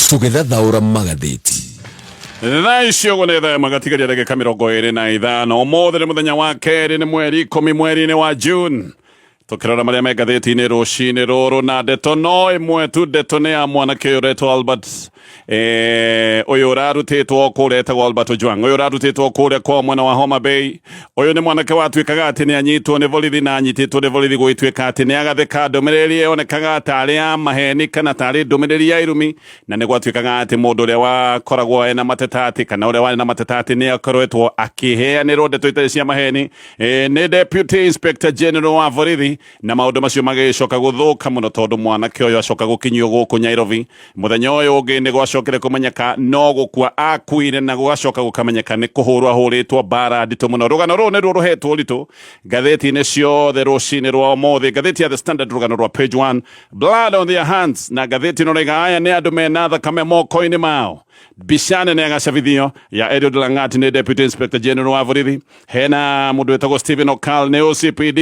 Tũgĩthathaũra magathĩti. Thaa icio ũguo nĩ thaa ĩmwe gatigaria ndagĩka 25. Ũmũthĩ nĩ mũthenya wa kerĩ, nĩ mweri 10 mweri-inĩ wa June. Tũkĩrora marĩa me ngathĩti-inĩ rũcinĩ rũrũ, na ndeto no ĩmwe tu. Ndeto nĩ ya mwanake ũyũ ũretwo Albert, ũyũ ũrarutĩtwo kũrĩa, etagwo Albert Ojwang, ũyũ ũrarutĩtwo kũrĩa kwa mwena wa Homa Bay. Ũyũ nĩ mwanake watuĩkaga atĩ nĩ anyitwo nĩ borithi, na anyitĩtwo nĩ borithi gũgĩtuĩka atĩ nĩ agathĩka ndũmĩrĩri yonekaga tarĩ ya maheni kana tarĩ ndũmĩrĩri ya irumi, na nĩ gwatuĩkaga atĩ mũndũ ũrĩa wakoragwo ena mateta atĩ kana ũrĩa warĩ na mateta atĩ nĩ akoretwo akĩheanĩrwo ndeto itarĩ cia maheni nĩ Deputy Inspector General wa borithi, na maũndũ macio magĩcoka gũthũka mũno tondũ mwanake ũyũ acoka gũkinyio gũkũ Nairobi mũthenya ũyũ ũngĩ nĩ gwacokire kũmenyeka no gũkua akuire, na gũgacoka gũkamenyeka nĩ kũhũrwo ahũrĩtwo mbara nditũ mũno. Rũgano rũrũ nĩruo rũhetwo ũritũ ngathĩti-inĩ ciothe rũcinĩ rwa ũmũthĩ. Ngathĩti ya The Standard, rũgano rwa page 1, "Blood on their hands", na ngathĩti ĩno raiga aya nĩ andũ mena thakame moko-inĩ mao. Mbica nene agacabithio ya Eliud Langat, nĩ Deputy Inspector General wa borithi. Hena mũndũ wĩtagwo Stephen Okal, nĩ OCPD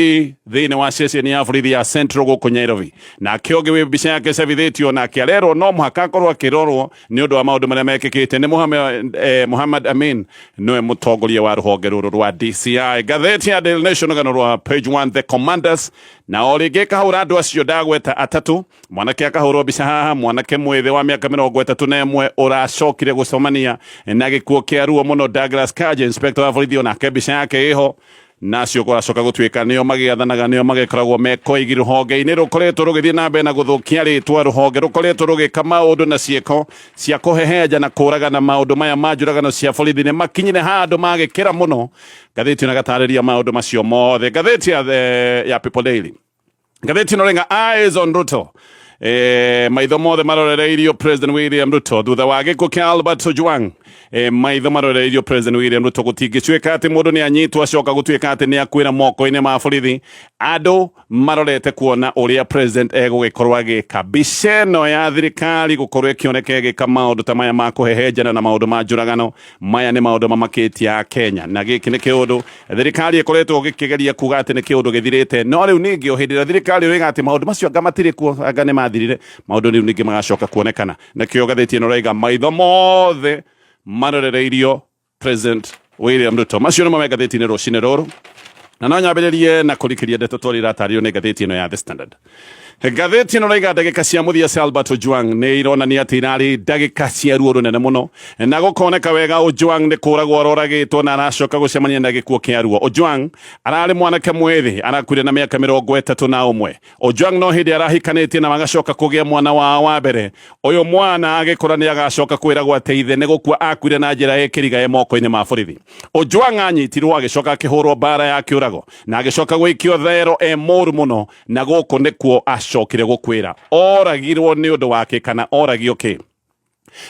thĩinĩ wa ceceni ya borithi ya Central gũkũ Nairobi. Nake ũngĩ wĩ mbica yake ĩcabithĩtio nake arerwo no mũhaka akorwo akĩrorwo nĩ ũndũ wa maũndũ marĩa mekĩkĩte nĩ Muhammad Amin, nĩwe mũtongoria wa rũhonge rũrũ rwa DCI. Ngathĩti ya Daily Nation, rũgano rwa page 1, "The Commanders", na o rĩngĩ ĩkahũra andũ acio ndagweta atatũ. Mwanake akahũrwo mbica haha, mwanake mwĩthĩ wa mĩaka 31 ũracokire gũcemania na gĩkuũ kĩa ruo mũno. Douglas Kanja, inspector wa borithi, onake mbica yake ĩho. Nacio kũracoka gũtuĩka nĩo magĩathanaga, nĩo magĩkoragwo mekoigi rũhonge-inĩ rũkoretwo rũgĩthiĩ na mbere na gũthũkia rĩtwa, rũhonge rũkoretwo rũgĩka maũndũ na ciĩko cia kũhehenja na kũragana. Maũndũ maya ma njũragano cia borithi nĩ makinyire handũ magĩkĩra mũno. Ngathĩti ĩno ĩgatarĩria maũndũ macio mothe. Ngathĩti ya People Daily, ngathĩti ĩno rĩnga "Eyes on Ruto", maitho mothe marorereirio President William Ruto thutha wa gĩkuũ kĩa Albert Ojwang. Maitho marorereirio President William Ruto. Gũtingĩtuĩka atĩ mũndũ nĩ anyitwo acoka gũtuĩka atĩ nĩ akuĩra moko-inĩ ma borithi. Andũ marorete kuona ũrĩa president egũgĩkorwo agĩka. Mbica ĩno ya thirikari gũkorwo ĩkĩoneka ĩgĩka maũndũ ta maya ma kũhehenjana na maũndũ ma njũragano, maya nĩ maũndũ mamakĩtie a Kenya, na gĩkĩ nĩ kĩũndũ thirikari ĩkoretwo gĩkĩgeria kuga atĩ nĩ kĩũndũ gĩthirĩte. No rĩu ningĩ o hĩndĩ ĩrĩa thirikari ĩroiga atĩ maũndũ macio anga matirĩ kuo, anga nĩ mathirire, maũndũ rĩu ningĩ magacoka kuonekana. Nakĩo ngathĩti ĩno ĩraiga maitho mothe marorereirio President William Ruto. Macio nĩmo me ngathĩti-inĩ rũcinĩ rũrũ, na no nyambĩrĩrie na kũrikĩria ndeto twarĩ iratarĩrio nĩ ngathĩti ĩno ya The Standard. Ngathĩti ĩno raiga ndagĩka cia mũthia cia Albert Ojwang nĩ ironania atĩ irarĩ ndagĩka cia ruo rũnene mũno, na gũkoneka wega Ojwang nĩ kũragwo aroragĩtwo na aracoka gũcemania na gĩkuũ kĩa ruo. Ojwang ararĩ mwanake mwĩthĩ, arakuire na mĩaka 31. Ojwang no hĩndĩ arahikanĩtie na magacoka kũgĩa mwana wao wa mbere. Ũyũ mwana agĩkũra nĩ agacoka kwĩragwo atĩ ithe nĩ gũkua akuire na njĩra ĩkĩriga e moko-inĩ ma borithi. Ojwang anyitirwo, agĩcoka akĩhũrwo mbara ya kĩũrago na agĩcoka gũikio thero e mũru mũno, na gũkũ nĩkuo acokire gũkwĩra. Oragirwo nĩ ũndũ wake kana oragio kĩ?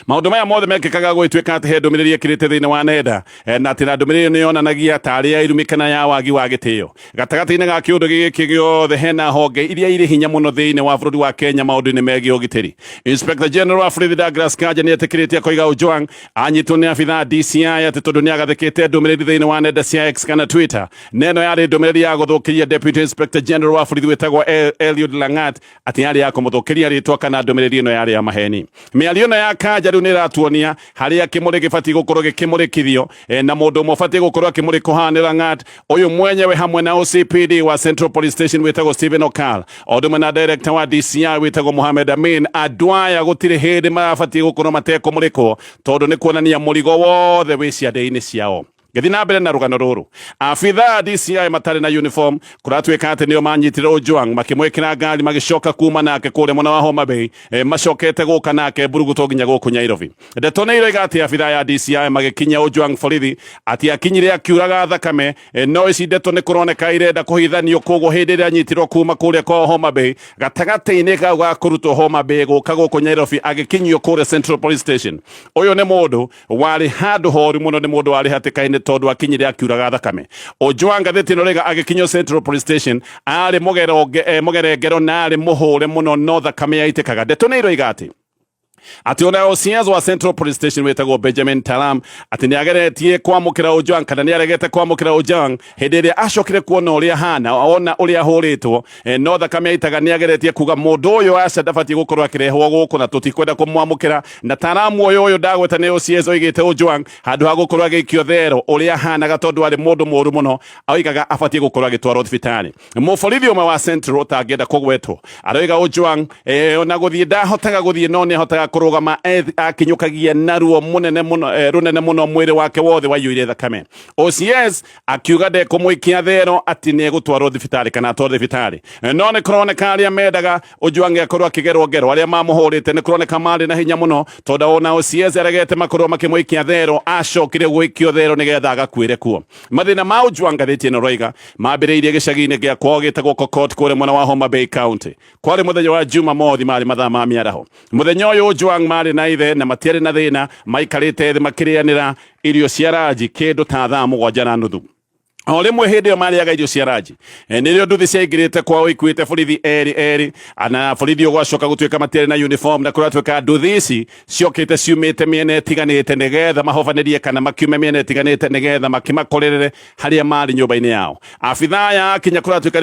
Maũndũ maya mothe mekĩkaga gũgĩtuĩka atĩ he ndũmĩrĩri ĩkĩrĩte thĩinĩ wa nenda, na atĩ na ndũmĩrĩri ĩyo nĩyonanagia tarĩ ya irumi kana ya wagi wa gĩtĩo. Gatagatĩ-inĩ ga kĩũndũ gĩkĩ gĩothe, hena honge iria irĩ hinya mũno thĩinĩ wa bũrũri wa Kenya maũndũ-inĩ megiĩ ũgitĩri. Inspector General wa borithi Douglas Kanja nĩ etĩkĩrĩte akoiga Ojwang anyitwo nĩ abithaa DCI atĩ tondũ nĩ agathĩkĩte ndũmĩrĩri thĩinĩ wa nenda cia X kana Twitter, na ĩno yarĩ ndũmĩrĩri ya gũthũkĩria Deputy Inspector General wa borithi wĩtagwo Eliud Langat, atĩ yarĩ ya kũmũthũkĩria rĩtwa kana ndũmĩrĩri ĩno yarĩ ya maheni. Mĩario ĩno ya Kanja rĩu nĩ ĩratuonia harĩa kĩmũrĩ gĩbatiĩ gũkorwo gĩkĩmũrĩkithio, na mũndũ ũmwe ũbatiĩ gũkorwo akĩmũrĩkwo haha nĩ Langat ũyũ mwenyewe, hamwe na OCPD wa Central Police Station wĩtagwo Stephen Okal, o ũndũ ũmwe na director wa DCI wĩtagwo Mohamed Amin. Andũ aya gũtirĩ hĩndĩ marabatiĩ gũkorwo matekũmũrĩkwo, tondũ nĩ kuonania mũrigo wothe wĩ ciande-inĩ ciao. Ngĩthiĩ na mbere na rũgano rũrũ, abithaa DCI matarĩ na uniform kũratuĩka atĩ nĩo manyitire Ojwang, makĩmwĩkĩra ngari, magĩcoka kuma nake kũrĩa mwena wa Homa Bay, macokete gũka nake mburuguto nginya gũkũ Nairobi. Ndeto nĩ iroiga atĩ abithaa ya DCI magĩkinyia Ojwang borithi atĩ akinyire akiuraga thakame. No ici ndeto nĩ kũroneka irenda kũhithanio, koguo hĩndĩ ĩrĩa anyitirwo kuma kũrĩa kwa Homa Bay, gatagatĩ-inĩ kau ga kũrutwo Homa Bay gũka gũkũ Nairobi, agĩkinyio kũrĩa Central Police Station, ũyũ nĩ mũndũ warĩ handũ horu mũno, nĩ mũndũ warĩ hatĩka-inĩ tondũ akinyire akiuraga thakame. Ojwang, ngathĩti ĩno rĩga, agĩkinyio Central Police Station arĩ mũgerongero na arĩ mũhũre mũno, no thakame yaitĩkaga. Ndeto nĩ iroiga atĩ Atä ona OCS wa Central Police Station wĩtagwo Benjamin Talam atĩ nĩ ageretie kwamũkĩra Ojwang kana nĩ aregete kwamũkĩra Ojwang hĩndĩ ĩrĩa acokire kuona ũrĩa hana, ona ũrĩa ahũrĩtwo, no thakame aitaga, nĩ ageretie kuga mũndũ ũyũ aca ndabatiĩ gũkorwo akĩrehwo gũkũ na tũtikwenda kũmwamũkĩra. Na Talam ũyũ ndagweta nĩ OCS oigĩte Ojwang handũ ha gũkorwo agĩikio thero ũrĩa ahanaga, tondũ arĩ mũndũ mũũru mũno, oigaga abatiĩ gũkorwo agĩtwarwo thibitarĩ. Mũborithi ũmwe wa Central ũtangĩenda kũgwetwo aroiga Ojwang ona gũthiĩ ndahotaga gũthiĩ, no nĩ ahotaga kũrũgama, akinyũkagia na ruo mũnene mũno, rũnene mũno, mwĩrĩ wake wothe waiyũire thakame. OCS akiuga ndekũmũikia thero, atĩ nĩ egũtwarwo thibitarĩ kana atwarwo thibitarĩ. No nĩ kũroneka arĩa mendaga Ojwang akorwo akĩgerwo ngero, arĩa mamũhũrĩte, nĩ kũroneka marĩ na hinya mũno, tondũ ona OCS aregete makorwo makĩmũikia thero, acokire gũikio thero nĩgetha agakuĩre kuo. Mathĩna ma Ojwang, ngathĩti ĩno roiga, mambĩrĩirie gĩcagi-inĩ gĩa kwao gĩtagwo Kokot kũrĩa mwena wa Homa Bay County. Kwarĩ mũthenya wa Jumamothi, marĩ mathaa ma mĩaraho. Mũthenya ũyũ Ojwang marĩ na ithe na matiarĩ na thĩna, maikarĩte thĩ makĩrĩanĩra irio cia ranji kĩndũ ta thaa 7:30. O rĩmwe hĩndĩ ĩyo marĩaga irio cia ranji, nĩrĩo nduthi ciaingĩrĩte kwao ikuĩte borithi erĩ erĩ, na borithi ũgwacoka gũtuĩka matiarĩ na uniform, na kũratuĩka nduthi ici ciokĩte ciumĩte mĩena ĩtiganĩte nĩgetha mahobanĩrie kana makiume mĩena ĩtiganĩte nĩgetha makĩmakorerere harĩa marĩ nyũmba-inĩ yao. Abithaa aya akinya kũratuĩka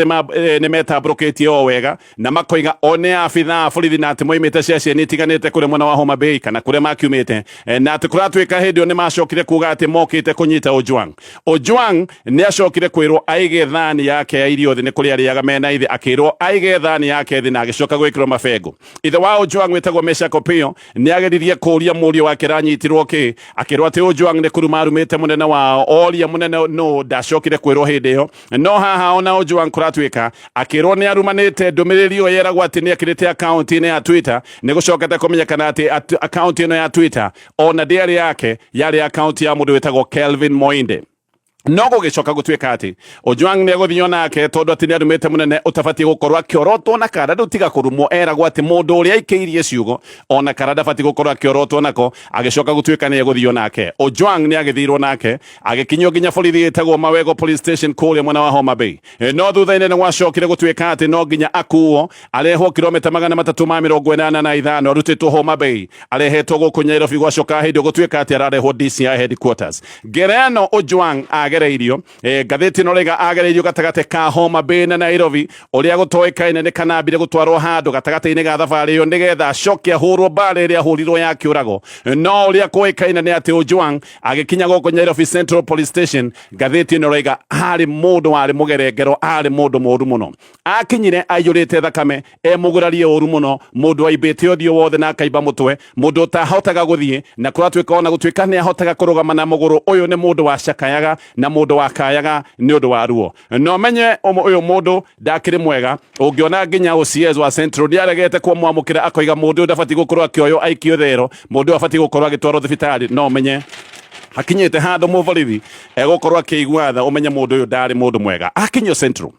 nĩ metambũrũkĩtie o wega na makoiga o nĩ abithaa borithi na atĩ moimĩte ceceni itiganĩte kũrĩa mwena wa Homa Bay kana kũrĩa makiumĩte, na atĩ kũratuĩka hĩndĩ ĩyo nĩ macokire kuga atĩ mokĩte kũnyita Ojwang. Ojwang nĩ acokire kwĩrwo aige thani yake ya irio thĩ, nĩ kũrĩa arĩaga mena ithe, akĩrwo aige thani yake thĩ na agĩcoka gwĩkĩrwo mabengo. Ithe wa Ojwang wĩtagwo Meshack Opiyo nĩ ageririe kũria mũriũ wake aranyitirwo kĩ, akĩrwo atĩ Ojwang nĩ kũruma arumĩte mũnene wao. Oria mũnene nũ, ndacokire kwĩrwo hĩndĩ ĩyo. No haha ona Ojwang kũratuĩka akĩrwo nĩ arumanĩte. Ndũmĩrĩri ĩyo yeragwo atĩ nĩ ekĩrĩte akaunti-inĩ ya Twitter, nĩ gũcokete kũmenyekana atĩ akaunti ĩno ya Twitter ona ndĩarĩ yake, yarĩ akaunti ya mũndũ wĩtagwo Kelvin Moinde. No gũgĩcoka gũtuĩka atĩ Ojwang nĩ egũthiĩ onake, tondũ atĩ nĩ arumĩte mũnene ũtabatiĩ gũkorwo akĩorotwo na kara. Rĩu tiga kũrumwo, eragwo atĩ mũndũ ũrĩa aikĩirie ciugo ona kara ndabatiĩ gũkorwo akĩorotwo nako. Agĩcoka gũtuĩka nĩ egũthiĩ onake. Ojwang nĩ agĩthirwo nake agĩkinyio nginya borithi ĩtagwo Mawego Police Station kũrĩa mwena wa Homa Bay. No thutha-inĩ nĩ gwacokire gũtuĩka atĩ no nginya akuo arehwo kilomita 385 arutĩtwo Homa Bay arehetwo gũkũ Nairobi. Gwacoka hĩndĩ gũtuĩka atĩ ararehwo DCI headquarters. Ngereno Ojwang agereirio, ngathĩti ĩno rĩga agereirio gatagatĩ ka Homa Bay na Nairobi, ũrĩa gũtoĩkaine nĩ kana ambire gũtwarwo handũ gatagatĩ-inĩ ga thabarĩ ĩyo nĩgetha acoke ahũrwo mbara ĩrĩa ahũrirwo ya kĩũrago. No ũrĩa kũĩkaine nĩ atĩ Ojwang agĩkinya gũkũ Nairobi Central Police Station, ngathĩti ĩno ĩroiga harĩ mũndũ warĩ mũgerengero, arĩ mũndũ mũũru mũno. Akinyire aiyũrĩte thakame, e mũgurarie ũru mũno, mũndũ aimbĩte ũthiũ wothe na akaimba mũtwe, mũndũ ũtahotaga gũthiĩ, na kũratuĩka ona gũtuĩka nĩ ahotaga kũrũgama na mũgũrũ, ũyũ nĩ mũndũ wacakayaga na mũndũ wakayaga nĩ ũndũ wa ruo. No menye ũyũ mũndũ ndakĩrĩ mwega, ũngĩona nginya OCS wa Central nĩ aregete kũmwamũkĩra, akoiga mũndũ ũyũ ndabatiĩ gũkorwo akĩoywo aikio thero, mũndũ ũyũ abatiĩ gũkorwo agĩtwarwo thibitarĩ. No menye hakinyĩte handũ mũborithi egũkorwo akĩigua tha, ũmenye mũndũ ũyũ ndarĩ mũndũ mwega. Akinyio Central,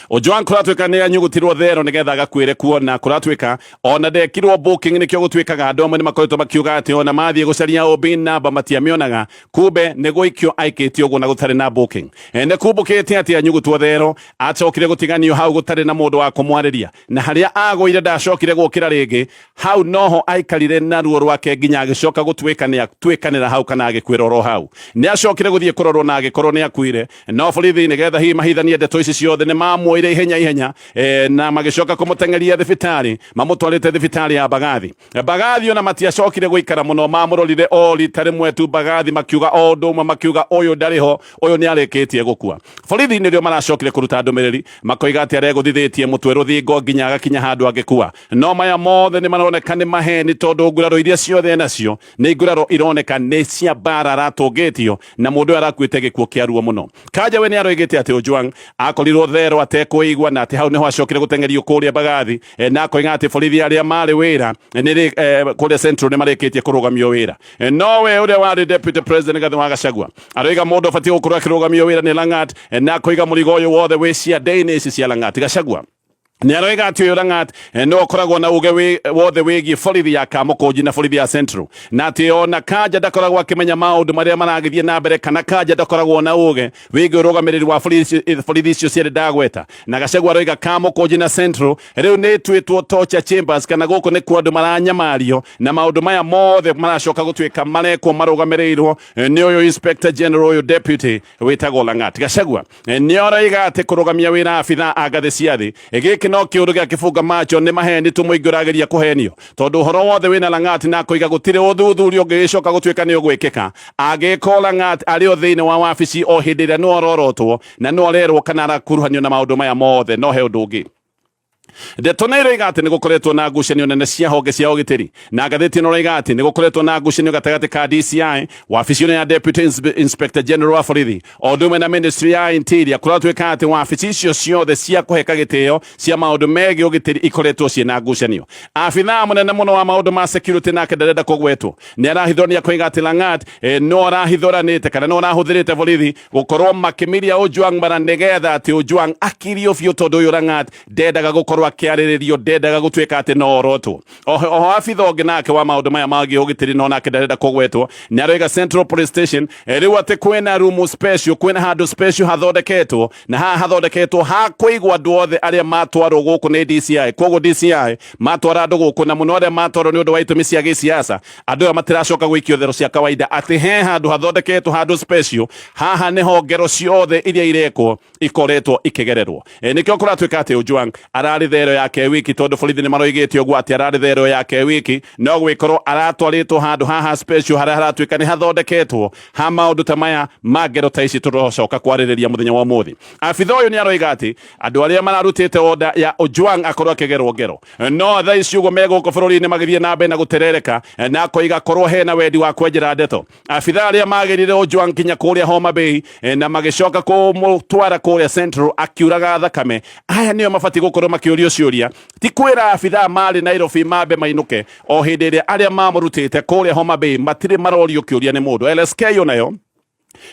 Ojwang kũratuĩka nĩ anyugutirwo thero nĩgetha agakuĩre kuo, na kũratuĩka ona ndekirwo booking. Nĩkĩo gũtuĩkaga andũ amwe nĩ makoretwo makiuga atĩ ona mathiĩ gũcaria OB namba matiamĩonaga, kumbe nĩ gũikio aikĩtio ũguo na gũtarĩ na booking. Nĩ kumbũkĩte atĩ anyugutwo thero acokire gũtiganio hau gũtarĩ na mũndũ wa kũmwarĩria, na harĩa agũire ndacokire gũkĩra rĩngĩ. Hau noho aikarire na ruo rwake nginya agĩcoka gũtuĩka nĩ atuĩkanĩra hau kana agĩkuĩra oro hau. Nĩ acokire gũthiĩ kũrorwo na agĩkorwo nĩ akuire, no borithi nĩgetha hihi mahithanie ndeto ici ciothe nĩ mamuoire ihenya ihenya, na magĩcoka kũmũteng'eria thibitarĩ, mamũtwarĩte thibitarĩ ya Mbagathi. Mbagathi ona matiacokire gũikara mũno, mamũrorire o rita rĩmwe tu Mbagathi, makiuga o ũndũ ũmwe, makiuga ũyũ ndarĩ ho, ũyũ nĩ arĩkĩtie gũkua. Borithi nĩrĩo maracokire kũruta ndũmĩrĩri, makoiga atĩ aregũthithĩtie mũtwe rũthingo nginya agakinya handũ angĩkua. No maya mothe nĩ maroneka nĩ maheni, tondũ nguraro iria ciothe nacio nĩ nguraro ironeka nĩ cia mbara aratũngĩtio, na mũndũ ũyũ arakuĩte gĩkuũ kĩa ruo mũno. Kanja we nĩ aroigĩte atĩ Ojwang akorirwo thero atekũigua, na atĩ hau nĩho acokire gũteng'erio kũrĩa Mbagathi, na akoiga atĩ borithi arĩa marĩ wĩra kũrĩa Central nĩ marĩkĩtie kũrũgamio wĩra. No we ũrĩa warĩ deputy president Rigathi wa Gachagua aroiga mũndũ ũbatiĩ gũkorwo akĩrũgamio wĩra nĩ Langat, na akoiga mũrigo ũyũ wothe wĩ ciande-inĩ ici cia Langat. Gachagua Nä aroiga atä å yå Langat no akoragwo na uge wothe wĩgiĩ borithi ya Kamũkũnji na borithi ya Central, na atä ona Kanja ndakoragwo akĩmenya maũndũ marĩa maragĩthiĩ na mbere, kana Kanja ndakoragwo na uge wĩgiĩ ũrũgamĩrĩri wa borithi icio cierĩ ndagweta. Na Gachagua aroiga Kamũkũnji na Central rĩu nĩ ĩtuĩtwo torture chambers, kana gũkũ nĩ kuo andũ maranyamario, na maũndũ maya mothe maracoka gũtuĩka marekwo marũgamĩrĩirwo nĩ ũyũ Inspector General ũyũ deputy wĩtagwo Langat. Gachagua nĩ aroiga atĩ kũrũgamia wĩra abithaa a ngathĩ cia thĩ gĩkĩ no kĩũndũ gĩa kĩbunga macho, nĩ maheni tu mũingĩ ũrageria kũhenio, tondũ ũhoro wothe wĩna Langat na akoiga gũtirĩ ũthuthuria ũngĩgĩcoka gũtuĩka nĩ ũgwĩkĩka angĩkorwo Langat arĩ o thĩinĩ wa wabici o hĩndĩ ĩrĩa nĩ ororotwo na nĩ orerwo kana arakuruhanio na maũndũ maya mothe. No he ũndũ ũngĩ, ndeto nä iroiga atä nä gå koretwo na ngucanio nene cia honge cia ũgitĩri, na ngathĩti ĩno ĩroiga atĩ nĩ gũkoretwo na ngucanio gatagatĩ ka DCI, wabici ĩno ya Deputy Inspector General wa borithi, o ũndũ ũmwe na Ministry ya Interior, kũratuĩka atĩ wabici icio ciothe cia kũheka gĩtĩo cia maũndũ megiĩ ũgitĩri ikoretwo ciĩna ngucanio. Abithaa mũnene mũno wa maũndũ ma security, nake ndarenda kũgwetwo, nĩ arahithũrania koiga atĩ Langat no arahithũranĩte kana no arahũthĩrĩte borithi gũkorwo makĩmiria Ojwang mara nĩgetha atĩ Ojwang akirio biũ, tondũ ũyũ Langat ndendaga gũkorwo akĩarĩrĩrio, ndendaga gũtuĩka atĩ no orotwo. Oho abitha ũngĩ nake wa maũndũ maya magiĩ ũgitĩri, no nake ndarenda kũgwetwo, nĩ aroiga Central Police Station rĩu atĩ kwĩna room special, kwĩna handũ special hathondeketwo, na haha hathondeketwo ha kũigwo andũ othe arĩa matwarwo gũkũ nĩ DCI. Koguo DCI matwara andũ gũkũ, na mũno arĩa matwarwo nĩ ũndũ wa itũmi cia gĩsiasa, andũ aya matiracoka gũikio thero cia kawaida, atĩ he handũ hathondeketwo, handũ special, haha nĩho ngero ciothe iria irekwo ikoretwo ikigererwo. Nikio kũratuĩka atĩ Ojwang ararĩ thero yake wiki, tondũ borithi nĩ maroigĩte ũguo atĩ ararĩ thero yake wiki, no gwĩkorwo aratwarĩtwo handũ haha special harĩa haratuĩka nĩ hathondeketwo ha maũndũ ta maya ma ngero ta ici tũrocoka kwarĩrĩria mũthenya wa ũmũthĩ. Abitha ũyũ nĩ aroiga atĩ andũ arĩa mararutĩte order ya Ojwang akorwo akĩgerwo ngero no thaa ici ũguo me gũkũ bũrũri-inĩ magĩthiĩ na mbere na gũterereka, na akoiga korwo hena wendi wa kwenjera ndeto, abitha arĩa magĩrire Ojwang kinya kũrĩa Homa Bay na magĩcoka kũmũtwara kũrĩa Central akiuraga thakame, aya nĩo mabatiĩ gũkorwo makĩũrio ciũria, ti kwĩra abitha marĩ Nairobi mambe mainũke o hĩndĩ ĩrĩa arĩa mamũrutĩte kũrĩa Homa Bay matirĩ marorio kĩũria nĩ mũndũ. LSK onayo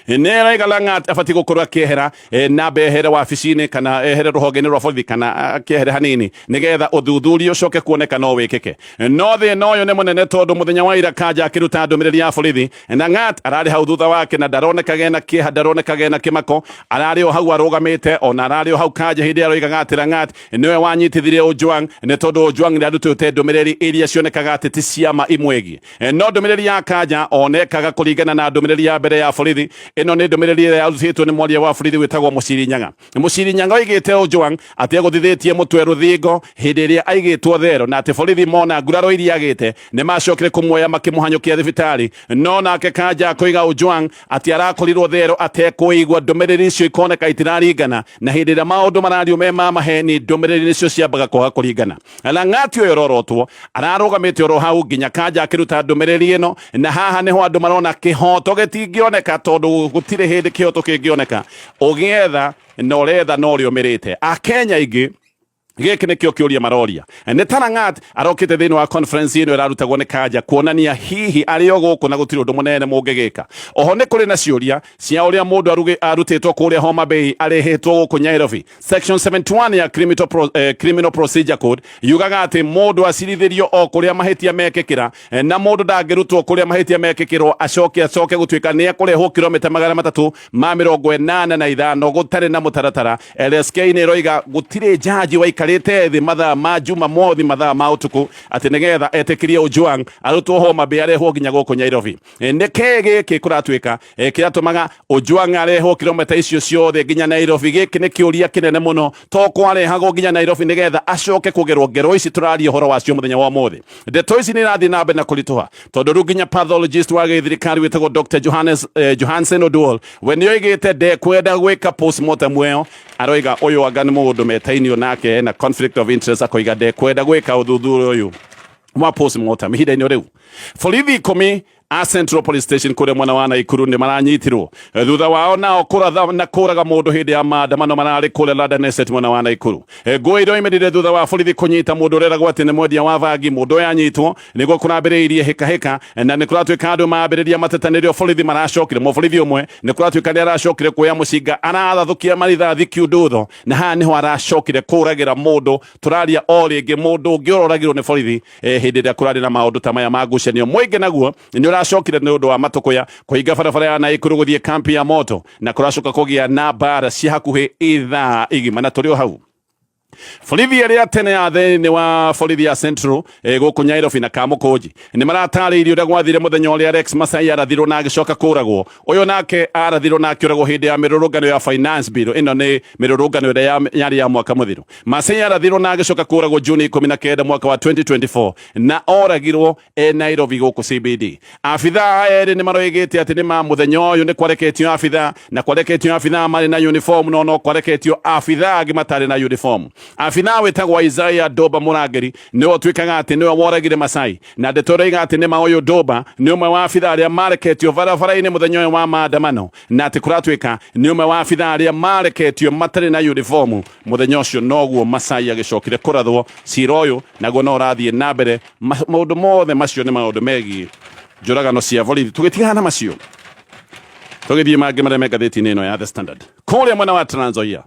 nä äraiga Langat abatiĩ gũkorwo akĩehera na ehere wabici-inĩ kana ehere rũhonge-inĩ rwa borithi kana akĩehere hanini nĩgetha ũthuthuria ũcoke kuoneka no wĩkĩke. No thĩna ũyũ nĩ mũnene, tondũ mũthenya wa ira Kanja akĩruta ndũmĩrĩri ya borithi na Ng'at ararĩ hau thutha wake, na ndaronekaga ena kĩeha, ndaronekaga ena kĩmako, ararĩ o hau arũgamĩte. Ona ararĩ o hau Kanja hĩndĩ ĩrĩa aroigaga atĩ Langat nĩwe wanyitithirie Ojwang, nĩ tondũ Ojwang nĩ arutĩte ndũmĩrĩri iria cionekaga atĩ ti ciama imwĩgiĩ. No ndũmĩrĩri ya Kanja onekaga kũringana na ndũmĩrĩri ya mbere ya borithi. Ĩno nĩ ndũmĩrĩri ĩrĩa yarutĩtwo nĩ mwaria wa borithi wĩtagwo Mũciri Nyaga. Mũciri Nyaga oigĩte Ojwang atĩ egũthithĩtie mũtwe rũthingo hĩndĩ ĩrĩa aigĩtwo thero, na atĩ borithi mona nguraro iria agĩte nĩ macokire kũmuoya makĩmũhanyũkia thibitarĩ. No nake Kanja akoiga Ojwang atĩ arakorirwo thero atekũigua. Ndũmĩrĩri icio ikoneka itiraringana, na hĩndĩ ĩrĩa maũndũ marario me ma maheni, ndũmĩrĩri nĩcio ciambaga kwaga kũringana. Lang'ati ũyũ ũrorotwo ararũgamĩte oro hau nginya Kanja akĩruta ndũmĩrĩri ĩno, na haha nĩho andũ marona kĩhoto gĩtingĩoneka, tondũ gũtirĩ hĩndĩ kĩhoto kĩngĩoneka ũgĩetha na ũretha na ũrĩa ũmĩrĩte. Akenya aingĩ gĩkĩ nĩkĩo kĩũria maroria, nĩ ta Langat arokĩte thĩinĩ wa conference ĩno ĩrarutagwo nĩ Kanja kuonania hihi arĩ o gũkũ na gũtirĩ ũndũ mũnene mũngĩgĩka. Oho nĩ kũrĩ na ciũria cia ũrĩa mũndũ arutĩtwo kũrĩa Homa Bay arehĩtwo gũkũ Nairobi. Section 71 ya Criminal Procedure Code yugaga atĩ mũndũ acirithĩrio o kũrĩa mahĩtia mekĩkĩra, na mũndũ ndangĩrutwo kũrĩa mahĩtia mekĩkĩrwo acoke gũtuĩka nĩ ekũrehwo kilomita 385 gũtarĩ na mũtaratara. LSK nĩ ĩroiga gũtirĩ jaji waikarĩte thĩ mathaa ma Jumamothi, mathaa ma ũtukũ, atĩ nĩgetha etĩkĩrie Ojwang arutwo Homa Bay arehwo nginya gũkũ Nairobi. Nĩ kĩĩ gĩkĩ kũratuĩka kĩratũmaga Ojwang arehwo kilomita icio ciothe nginya Nairobi? Gĩkĩ nĩ kĩũria kĩnene mũno, to kwarehagwo nginya Nairobi nĩgetha acoke kũgerwo ngero ici tũraria ũhoro wacio mũthenya wa ũmũthĩ. Ndeto ici nĩ irathiĩ na mbere na kũritũha, tondũ rĩu nginya pathologist wa gĩthirikari wĩtagwo Dr. Johannes, Johansen Oduol we nĩ oigĩte ndekwenda gwĩka postmortem ĩyo. Aroiga ũyũ anga nĩ mũndũ metainio nake na conflict of interest, akoiga ndekwenda gwĩka ũthuthuria ũyũ wa postmortem ihinda-inĩ rĩu. Borithi 10 A Central Police Station kũrĩa mwena wa Naikuru nĩ maranyitirwo thutha wao nao kũratha na kũraga mũndũ hĩndĩ ya maandamano mararĩ kũrĩa London Estate mwena wa Naikuru. Ngũĩ iroimĩrire thutha wa borithi kũnyita mũndũ ũreragwo atĩ nĩ mwendia wa bangi. Mũndũ ũyũ anyitwo nĩguo kũrambĩrĩirie hĩkahĩka, na nĩ kũratuĩka andũ mambĩrĩria mateta nĩrĩo borithi maracokire. Mũborithi ũmwe nĩ kũratuĩka nĩ aracokire kuoya mũcinga arathathũkia marithathi kiundutho, na haha nĩho aracokire kũragĩra mũndũ. Tũraria o rĩngĩ mũndũ ũngĩ ũroragirwo nĩ borithi hĩndĩ ĩrĩa kũrarĩ na maũndũ ta maya ma ngucanio. Mũingĩ naguo nĩ ũracokire nĩ ũndũ wa matũkũya kũhinga barabara ya Naikuru gũthiĩ kampi ya moto, na kũracoka kũgĩa na mbara cia hakuhĩ ithaa igima. Na tũrĩ o hau, borithi ĩrĩa tene ya thĩinĩ wa borithi ya Central gũkũ Nyairobi na Kamũkũnji nĩ maratarĩirie ũrĩa gwathire mũthenya ũrĩa Rex Masai arathirwo na agĩcoka kũragwo. Ũyũ nake arathirwo na akĩũragwo hĩndĩ ya mĩrũrũngano ya finance bill. Ĩno nĩ mĩrũrũngano ĩrĩa yarĩ ya mwaka mũthiru. Masai arathirwo na agĩcoka kũragwo Juni 19 mwaka wa 2024, na oragirwo e Nairobi gũkũ CBD. Abithaa erĩ nĩ maroigĩte atĩ nĩ ma mũthenya ũyũ nĩ kwareketio abithaa, na kwareketio abithaa marĩ na uniform, no no kwareketio abithaa angĩ matarĩ na uniform. Abithaa wĩtagwo Isaiah Doba Mũrangĩri nĩwe ũtuĩkaga atĩ nĩwe woragire Masai, na ndeto ĩroiga atĩ nĩ ma ũyũ Doba nĩ ũmwe wa abithaa arĩa mareketio barabara-inĩ mũthenya ũyũ wa maandamano, na atĩ kũratuĩka nĩ ũmwe wa abithaa arĩa mareketio matarĩ na uniform mũthenya ũcio. Noguo Masai agĩcokire kũrathwo. Cira ũyũ naguo no ũrathiĩ na mbere. Maũndũ mothe macio nĩ maũndũ megiĩ njũragano cia borithi. Tũgĩtigana na macio, tũgĩthiĩ mangĩ marĩa me ngathĩti-inĩ ĩno ya The Standard kũrĩa mwena wa Trans Nzoia.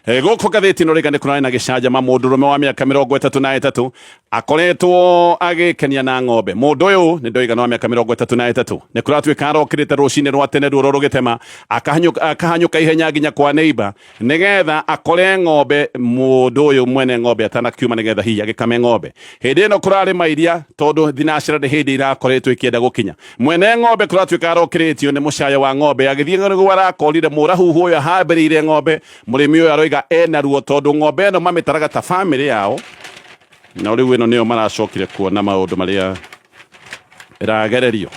Gũkũ ngathĩti ĩno rĩga nĩ kũrarĩ na gĩcanjama. Mũndũrũme wa mĩaka 33 akoretwo agĩkenia na ng'ombe. Mũndũ ũyũ nĩ ndoiga wa mĩaka 33. Nĩ kũratuĩka arokĩrĩte rũcinĩ rwa tene ruoro rũgĩtema, akahanyũka ihenya nginya kwa neighbor nĩgetha akore ng'ombe mũndũ ũyũ mwene ng'ombe atanakiuma, nĩgetha hihi agĩkame ng'ombe. Hĩndĩ ĩno kũrarĩ mairia tondũ thinacara nĩ hĩndĩ irakoretwo ikĩenda gũkinya. Mwene ng'ombe kũratuĩka arokĩrĩtio nĩ mũcayo wa ng'ombe, agĩthiĩ nĩguo arakorire mũrahuhu ũyũ ahambĩrĩire ng'ombe. Mũrĩmi ũyũ aroiga ena ruo tondũ ng'ombe ĩno mamĩtaraga ta bamĩrĩ yao, na rĩu ĩno nĩyo maracokire kuona maũndũ marĩa ĩragererio.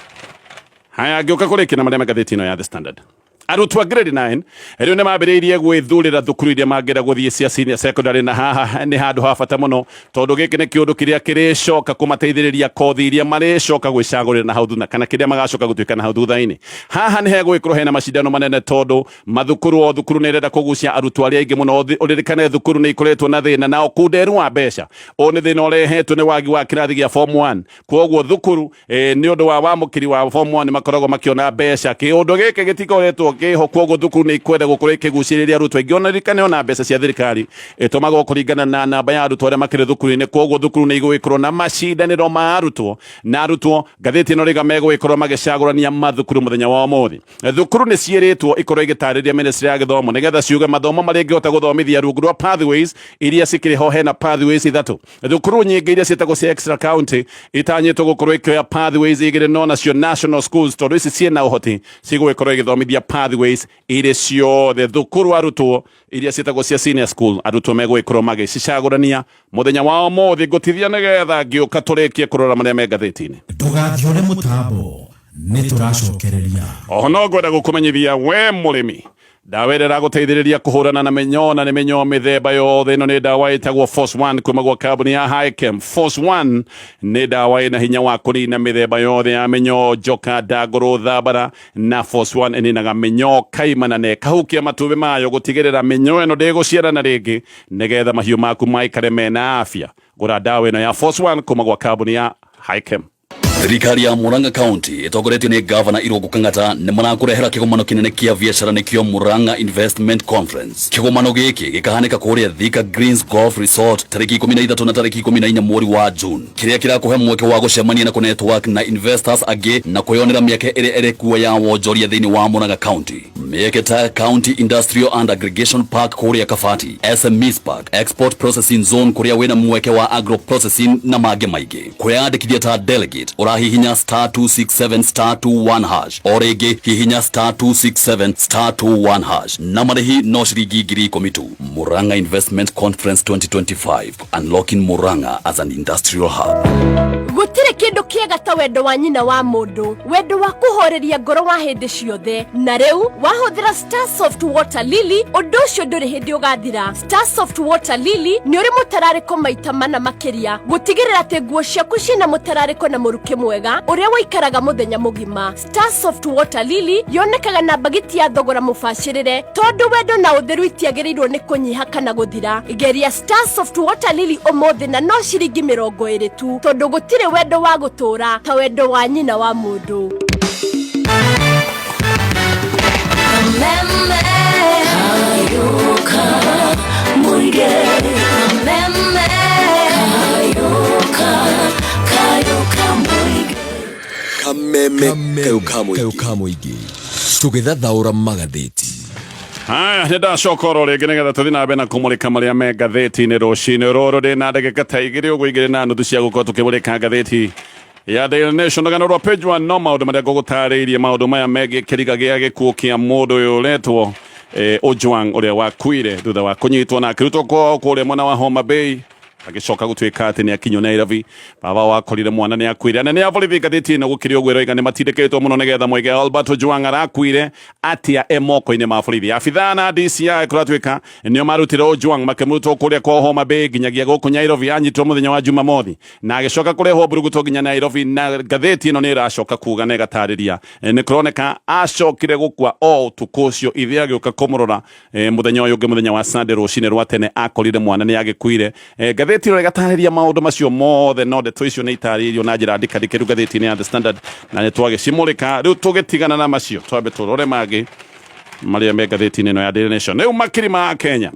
Haya, ngĩũka kũrĩkia na marĩa me ngathĩti ĩno ya The Standard, arutwo a grade 9 rĩu nĩ mambĩrĩirie gwĩthurĩra thukuru iria mangĩenda gũthiĩ cia senior secondary, na haha nĩ handũ ha bata mũno tondũ gĩkĩ nĩ kĩũndũ kĩrĩa kĩrĩcoka kũmateithĩrĩria kothi iria marĩcoka gwĩcagũrĩra na hau thutha, kana kĩrĩa magacoka gũtuĩka na hau thutha-inĩ. Haha nĩ hegũgĩkorwo hena macindano manene tondũ mathukuru o thukuru nĩ ĩrenda kũgucia arutwo arĩa aingĩ mũno. Ũririkane thukuru nĩ ikoretwo na thĩna na ũkunderu wa mbeca. Ũũ nĩ thĩna ũrehetwo nĩ wagi wa kĩrathi gĩa form 1. Koguo thukuru nĩ ũndũ wa wamũkĩri wa form 1 makoragwo makĩona mbeca. Kĩũndũ gĩkĩ gĩtikoretwo kĩho, koguo thukuru nĩ ikwenda gũkorwo ikĩgucĩrĩria arutwo aingĩ. Ona ririkane ona mbeca cia thirikari ĩtũmagwo kũringana na namba ya arutwo arĩa makĩrĩ thukuru-inĩ. Koguo thukuru nĩ igũgĩkorwo na macindanĩro ma arutwo, na arutwo ngathĩti ĩno rĩga megũgĩkorwo magĩcagũrania mathukuru mũthenya wa ũmũthĩ. Thukuru nĩ ciĩrĩtwo ikorwo igĩtarĩria ministry ya gĩthomo nĩgetha ciuge mathomo marĩa ingĩhota gũthomithia rungu rwa pathways iria cikĩrĩ ho. Hena pathways ithatũ. Thukuru nyingĩ iria ciĩtagwo cia extra county itanyĩtwo gũkorwo ikĩoya pathways igĩrĩ, no nacio national schools, tondũ ici ciĩna ũhoti, cigũgĩkorwo igĩthomithia pathways irĩ ciothe. Thukuru arutwo iria ciĩtagwo cia senior school, arutwo megũgĩkorwo magĩcicagũrania mũthenya wa ũmũthĩ. Ngũtithia nĩgetha ngĩũka tũrĩkie kũrora marĩa me ngathĩti-inĩ. Ndũgathiũre mũtambo, nĩ tũracokereria. Oho no ngwenda gũkũmenyithia we mũrĩmi, ndawa ĩrĩa ĩragũteithĩrĩria kũhũrana na mĩnyoo, na nĩ mĩnyoo mĩthemba yothe. Ĩno nĩ ndawa ĩtagwo Force One kuma gwa kambuni ya Hichem. Force One nĩ ndawa ĩna hinya wa kũnina mĩthemba yothe ya mĩnyoo, njoka, ndangũrũ, thambara. Na Force One ĩninaga mĩnyoo kaimana na ĩkahukia matumbĩ mayo gũtigĩrĩra mĩnyoo ĩno ndĩgũciarana rĩngĩ, nĩgetha mahiũ maku maikare mena afya. Gũra ndawa ĩno ya Force One kuma gwa kambuni ya Hichem. Thirikari ya Murang'a County ĩtongoretio nĩ Gavana Irũngũ Kang'ata nĩ marakũrehera kĩgomano kĩnene kĩa biacara, nĩkĩo Murang'a Investment Conference. Kĩgomano gĩkĩ gĩkahanĩka kũrĩa Thika Greens Golf Resort tarĩki 13 na tarĩki 14 mweri wa June, kĩrĩa kĩrakũhe mweke wa gũcemania na kũnetwork na investors angĩ na kwĩyonera mĩeke ĩrĩa ĩrĩ kuo ya wonjoria thĩinĩ wa Murang'a County. Mĩeke ta County Industrial and Aggregation Park kũrĩa Kabati, SMEs Park, Export Processing Zone kũrĩa wĩna mweke wa agro processing na mangĩ maingĩ. Kwĩyandĩkithia ta delegate ũrahihinya *267*21# o rĩngĩ hihinya *267*21# na marĩhi no ciringi 10,000 tu. Murang'a Investment Conference 2025, unlocking Murang'a as an industrial hub. Gũtirĩ. Kĩndũ kĩega ta wendo wa nyina wa mũndũ, wendo wa kũhoreria ngoro wa hĩndĩ ciothe. Na rĩu wahũthĩra Star Soft Water Lily, ũndũ ũcio ndũrĩ hĩndĩ ũgathira. Star Soft Water Lily nĩ ũrĩ mũtararĩko maita mana makĩria, gũtigĩrĩra atĩ nguo ciaku ciĩna mũtararĩko na mũrukĩ mwega ũrĩa ũikaraga mũthenya mũgima. Star Soft Water Lily yonekaga na mbagiti ya thogora mũbacĩrĩre, tondũ wendo na ũtheru itiagĩrĩirwo nĩ kũnyiha kana gũthira. Geria Star Soft Water Lily ũmũthĩ na no ciringi 20 tu, tondũ gũtirĩ wendo wa gũtũũra ta wendo wa nyina wa mũndũ. Kameme kayo ka mũingĩ tũgĩthathaũra magathĩti. Haya, nä ndacoka oro rä ngä nä getha tå thiä na mbere na kå må rä ka marä a me ngathäti-inä rå rå rå na ndagä ka ta 2 å guo 2.5 cia gå korwo tå kä må rä ka ngathäti ya Daily Nation rũgano rwa page 1. No maũndũ marĩa ngũgũtarĩirie, maũndũ maya megiĩ kĩriga gĩa gĩkuũ kĩa mũndũ ũyũ ũretwo Ojwang, ũrĩa wakuire thutha wa kũnyitwo na akĩrutwo kwao kũrĩa mwena wa Homa Bay, agĩcoka gũtuĩka atĩ nĩ akinywo Nairobi. Baba wakorire mwana nĩ akuire. Anene a borithi, ngathĩti ĩno gũkĩrĩ ũguo ĩroiga, nĩ matindĩkĩtwo mũno nĩgetha moige Albert Ojwang arakuire atĩa e moko-inĩ ma borithi. Abithaa na DCI kũratuĩka nĩo marutire Ojwang, makĩmũrutwo kũrĩa kwa Homa Bay nginyagia gũkũ Nairobi. Anyitwo mũthenya wa Jumamothi na agĩcoka kũrehwo mburuguto nginya Nairobi, na ngathĩti ĩno nĩ ĩracoka kuga na ĩgatarĩria nĩ kũroneka acokire gũkua o ũtukũ ũcio. Ithe agĩũka kũmũrora mũthenya ũyũ ũngĩ, mũthenya wa Sunday rũcinĩ rwa tene, akorire mwana nĩ agĩkuire. Ngathĩti ĩno ĩgatarĩria maũndũ macio mothe, no ndeto icio nĩ itarĩirio na njĩra ndikandikĩru ngathĩti-inĩ ya The Standard, na nĩ twagĩcimũrĩka. Rĩu tũgĩtigana na macio, twambe tũrore mangĩ marĩa me ngathĩti-inĩ ĩno ya Daily Nation. Rĩu makiri ma Kenya,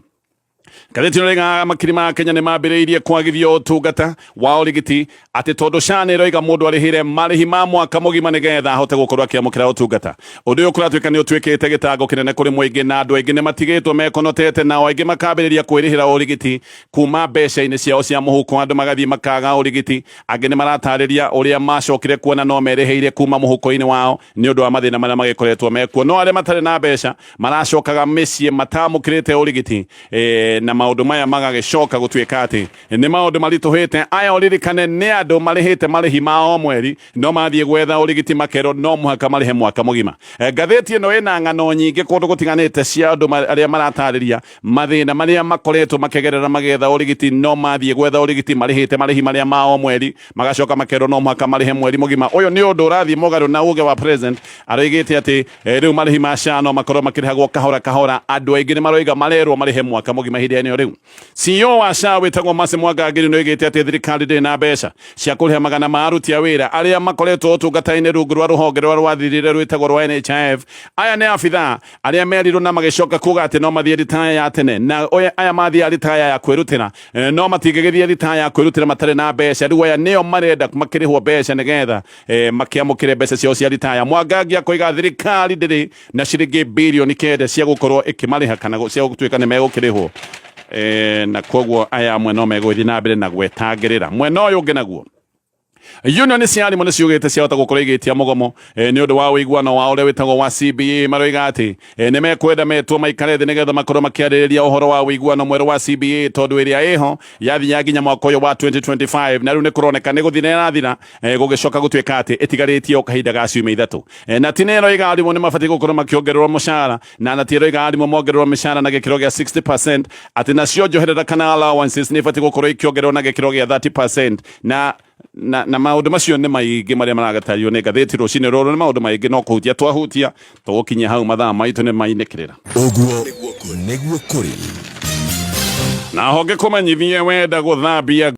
ngathĩti ĩno ĩroiga makiri ma Kenya nĩ mambĩrĩirie kwagithio ũtungata wa ũrigiti, atĩ tondũ SHA nĩ ĩroiga mũndũ arĩhĩre marĩhi ma mwaka mũgima nĩgetha ahote gũkorwo akĩamũkĩra ũtungata. Ũndũ ũyũ kũratuĩka nĩ ũtuĩkĩte gĩtango kĩnene kũrĩ mũingĩ, na andũ aingĩ nĩ matigĩtwo mekonotete, nao aingĩ makambĩrĩria kwĩrĩhĩra ũrigiti kuma mbeca-inĩ ciao cia mũhuko. Andũ magathiĩ makaga ũrigiti. Angĩ nĩ maratarĩria ũrĩa macokire kuona no merĩhĩire kuma mũhuko-inĩ wao nĩ ũndũ wa mathĩna marĩa magĩkoretwo mekuo, no arĩa matarĩ na mbeca maracokaga mĩciĩ matamũkĩrĩte ũrigiti, na maũndũ maya magagĩcoka gũtuĩka atĩ nĩ maũndũ maritũhĩte. Aya ũririkane nĩ andũ marĩhĩte marĩhi ma o mweri, no mathiĩ gwetha ũrigiti makerwo no mũhaka marĩhe mwaka mũgima. Ngathĩti ĩno ĩna ng'ano nyingĩ kũndũ gũtiganĩte cia andũ arĩa maratarĩria mathĩna marĩa makoretwo makĩgerera magĩetha ũrigiti, no mathiĩ gwetha ũrigiti marĩhĩte marĩhi marĩa ma o mweri, magacoka makerwo no mũhaka marĩhe mweri mũgima. Ũyũ nĩ ũndũ ũrathiĩ mũgarũ na uge wa president, aroigĩte atĩ rĩu marĩhi ma SHA no makorwo makĩrĩhagwo kahora kahora. Andũ aingĩ nĩ maroiga marerwo marĩhe mwaka mũgima ihinda ĩno. Rĩu CEO wa SHA wĩtagwo Mercy Mwangangiri nĩ oigĩte atĩ thirikari ndĩrĩ na mbeca cia kũrĩha magana ma aruti a wĩra arĩa makoretwo ũtungata-inĩ rungu rwa rũhonge rwa rwathirire rwĩtagwo rwa NHIF. Aya nĩ abithaa arĩa merirwo na magĩcoka kuga atĩ no mathiĩ ritaya ya tene, na aya mathiaga ritaya ya kwĩrutĩra, no matingĩgĩthiĩ ritaya ya kwĩrutĩra matarĩ na mbeca. Rĩu aya nĩo marenda makĩrĩhwo mbeca nĩgetha makĩamũkĩre mbeca ciao cia ritaya. Mwangangi akoiga thirikari ndĩrĩ na ciringi 9 bilioni cia gũkorwo ĩkĩmarĩha kana cia gũtuĩka nĩ megũkĩrĩhwo, na koguo aya amwe no megũgĩthiĩ na mbere na gwetangĩrĩra. Mwena ũyũ ũngĩ naguo, union cia arimũ nĩ ciugĩte ciahota gũkorwo igĩtia mũgomo nĩ ũndũ wa ũiguano wa ũrĩa wĩtagwo wa CBA. Maroiga atĩ nĩ mekwenda metwo maikare thĩ nĩgetha makorwo makĩarĩrĩria ũhoro wa ũiguano mwerũ wa CBA, tondũ ĩrĩa ĩho yathinya nginya mwaka ũyũ wa 2025, na rĩu nĩ kũroneka nĩ gũthira ĩrathira, gũgĩcoka gũtuĩka atĩ ĩtigarĩtie o kahinda ga ciumia 3. Na ti nĩ ĩroiga arimũ nĩ mabatiĩ gũkorwo makĩongererwo mũcara, na ti ĩroiga arimũ mongererwo mĩcara na gĩkĩro gĩa 60%, atĩ nacio njoherera kana allowances nĩ ibatiĩ gũkorwo ikĩongererwo na gĩkĩro gĩa 30%, na maũndũ macio nĩ maingĩ marĩa maragatario nĩ ngathĩti rũcinĩ rũrũ. Nĩ maũndũ maingĩ, no kũhutia twahutia, tũgũkinyia hau, mathaa maitũ nĩ mainĩkĩrĩra. Ũguo nĩguo kũrĩ. Na honge kũmenyithie wenda gũthambia